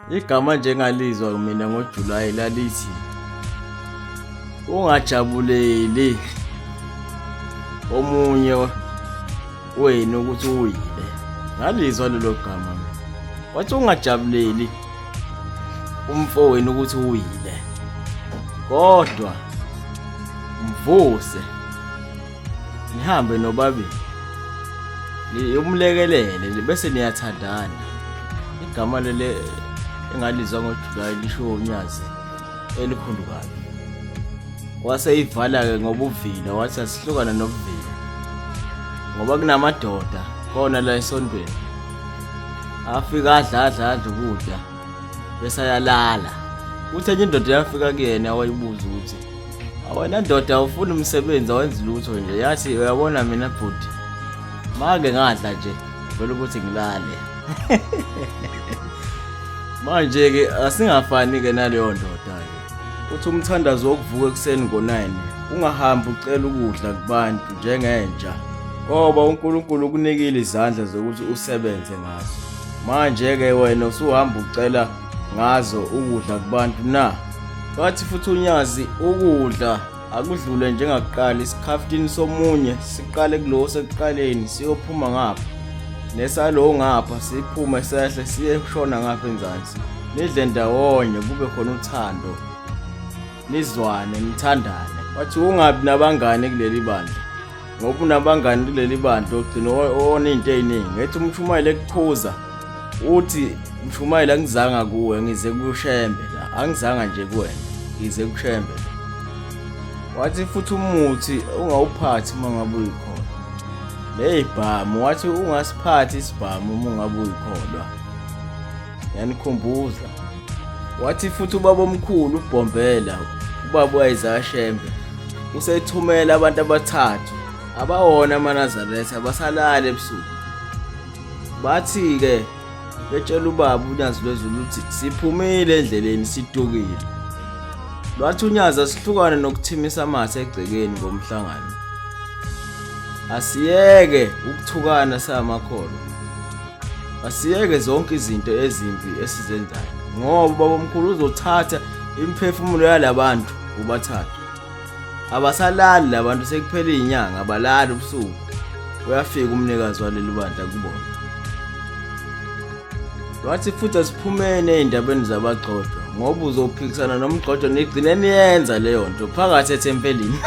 Igama nje engalizwa mina ngoJulayi lalithi ungajabuleli omunye wenu ukuthi uwile. Ngalizwa lelo gama mina. Wathi ungajabuleli umfowenu ukuthi uwile. Kodwa mvuse nihambe nobabili umlekelele bese niyathandana. Igama leli engalizwa ngoJulayi lisho unyazi elikhulu kabi. Wase ivala-ke ngobuvila, wathi asihlukane nobuvila ngoba kunamadoda khona la esontweni afika adla adla adla ukudla bese ayalala. Uthi enye indoda yafika kuyena wayibuza ukuthi awena ndoda awufuni umsebenzi awenzi lutho nje, yathi uyabona mina bhuti make ngadla nje vele ukuthi ngilale. Manje-ke asingafani-ke naleyo ndoda-ke. Uthi umthandazo wokuvuka ekuseni ngo-9 ungahambi ucela ukudla kubantu njengenja, ngoba uNkulunkulu ukunikile izandla zokuthi usebenze ngazo. Manje-ke wena usuhamba ucela ngazo ukudla kubantu na? Bathi futhi unyazi ukudla akudlule njengakuqala, isikhaftini somunye siqale kulowo sekuqaleni siyophuma ngapha, nesalowo ngapha siphume sehle siye kushona ngapha enzansi, nidle ndawonye kube khona uthando, nizwane nithandane. Bathi ungabi nabangani kuleli bandla, ngoba unabangani kuleli bandla ugcina owona into ey'ningi. Ethi umshumayeli ekukhuza uthi mshumayeli angizanga kuwe, ngize kuShembe la, angizanga nje kuwena, ngize kuShembe la. Wathi futhi umuthi ungawuphathi uma ngabe uyikholwa, ney'bhamu wathi ungasiphathi isibhamu uma ungabe uyikholwa. Ngiyanikhumbuza. Wathi futhi ubaba omkhulu uBhombela, ubaba u-Isaiah Shembe, usethumela abantu abathathu abawona amaNazaretha abasalala ebusuku. Bathi-ke betshela ubaba uNyazi lwezulu ukuthi siphumile endleleni sidukile. Lwathi uNyazi asihlukane nokuthimisa amathe egcekeni ngomhlangano. Asiyeke ukuthukana samakholwa. Asiyeke zonke izinto ezimbi esizenzayo ngoba ubabomkhulu uzothatha imiphefumulo yalabantu ubathathu. Abasalali labantu sekuphela izinyanga abalali ubusuku. Uyafika umnikazi waleli bandla kubona. Wathi futhi asiphumeni ey'ndabeni zabagxojwa ngoba uzophikisana nomgxojwa nigcine niyenza leyo nto phakathi ethempelini.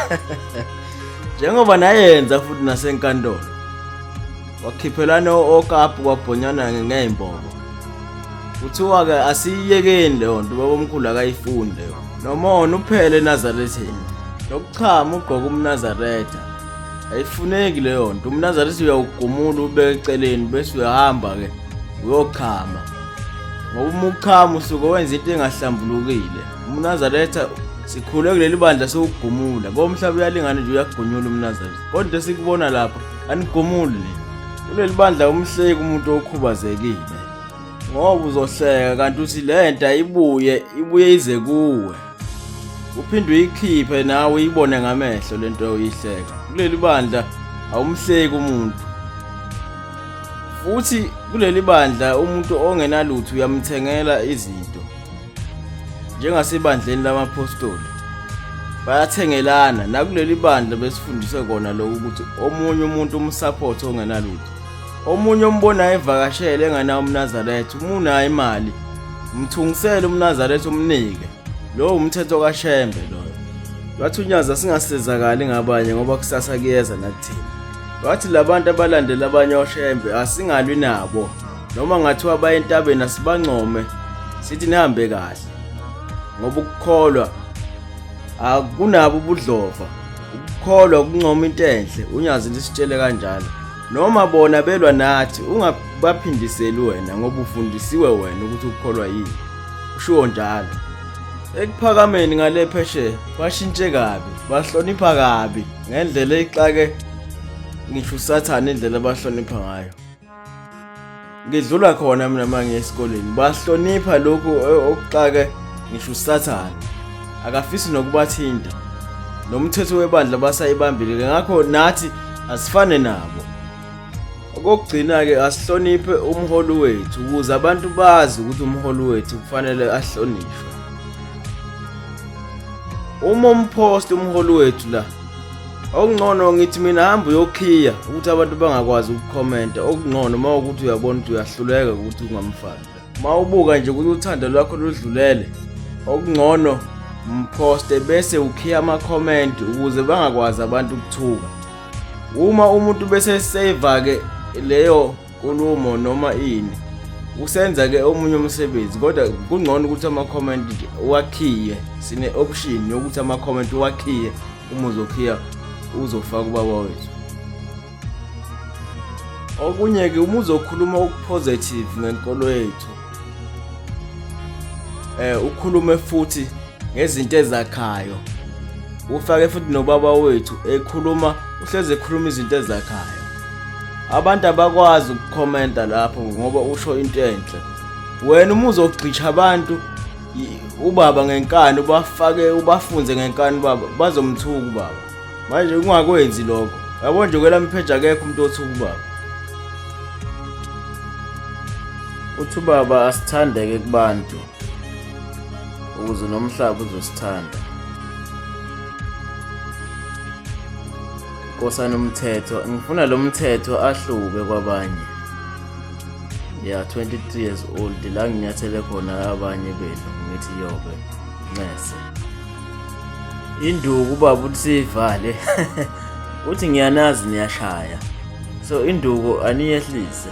Njengoba nayenza futhi nasenkantolo. Wakhiphelana okapu kwabhonyana ngey'mbobo. Kuthiwa-ke asiyiyekeni leyo nto, ubabomkhulu akayifuni leyo. Nomona uphele eNazaretheni. Nokuchama ugqoke umNazaretha. Ayifuneki leyo nto. UmNazaretha uyawugumula ubeke eceleni bese uyahamba-ke uyochama. Ngoba uma uchama usuke wenza into engahlambulukile. UmNazaretha sikhule kuleli bandla siwugumula. Komhlaba uyalingana nje uyagunyula umNazaretha. Kodwa esikubona lapha anigumuli nina. Kuleli bandla umhleki umuntu okhubazekile. Ngoba uzohleka kanti uthi lento ayibuye ibuye ize kuwe. Uphinde uyikhiphe nawe uyibone ngamehlo lento oyihleka. Kuleli bandla awumhleki umuntu. Futhi kuleli bandla umuntu ongenalutho uyamthengela izinto. Njengasebandleni lamaphostoli bayathengelana, nakuleli bandla besifundiswe kona lokhu ukuthi omunye umuntu umsupport ongenalutho. Omunye ombonayo evakashele engenawo umNazaretha, uma unayo imali mthungisele umNazaretha umnike. Lowo umthetho kaShembe loyo. Wathi unyazi singasizakali ngabanye ngoba kusasa kuyeza nakuthina. Wathi labantu abalandela abanye oShembe asingalwi nabo, noma ngathiwa baye entabeni asibancome sithi nihambe kahle, ngoba ukukholwa akunabo ubudlova. Ukukholwa ukuncoma into enhle, unyazi lisitshele kanjalo. Noma bona belwa nathi ungabaphindiseli wena ngoba ufundisiwe wena ukuthi ukukholwa yini. Ushiwo njalo. Ekuphakameni ngale phesheya bashintshe kabi, bahlonipha kabi ngendlela exake ngisho uSathane indlela abahlonipha ngayo. Ngidlula khona mina uma ngiya esikoleni, bahlonipha lokhu okuxake ngisho uSathane. Akafisi nokubathinta. Nomthetho webandla basayibambile, ngakho nathi asifane nabo. Okokugcina-ke asihloniphe umholi wethu ukuze abantu bazi ukuthi umholi wethu kufanele ahlonishwe. Uma umphosti umholi wethu la okungcono ngithi mina hamba uyokhiya ukuthi abantu bangakwazi ukukhomenta okungcono uma ukuthi uyabona ukuthi uyahluleka ukuthi ungamfaki uma ubuka nje ukuthi uthando lwakho ludlulele okungcono mphoste bese ukhiya ama-comment ukuze bangakwazi abantu ukuthuka uma umuntu bese save ke leyo nkulumo noma ini usenza ke omunye umsebenzi kodwa kungcono ukuthi ama comment nje uwakhiye sine option yokuthi ama comment uwakhiye uma uzokhiya uzofaka ubaba wethu okunye ke uma uzokhuluma okupositive ngenkolo yethu eh ukhulume futhi ngezinto ezakhayo ufake futhi nobaba wethu ekhuluma uhleze ekhuluma izinto ezakhayo abantu abakwazi ukukhomenta lapho ngoba usho into enhle wena uma uzogxisha abantu ubaba ngenkani ubafake ubafunze ngenkani ubaba bazomthuka ubaba manje ungakwenzi lokho yabo nje kwelami page akekho umuntu othuka ubaba uthi ubaba asithandeke kubantu ukuze nomhlaba uzosithanda Nkosana umthetho ngifuna lo mthetho ahluke kwabanye ya 23 years old la nginyathele khona abanye benu ngithi yobe ncese induku ubaba uthi siyivale uthi ngiyanazi niyashaya so induku aniyehlise.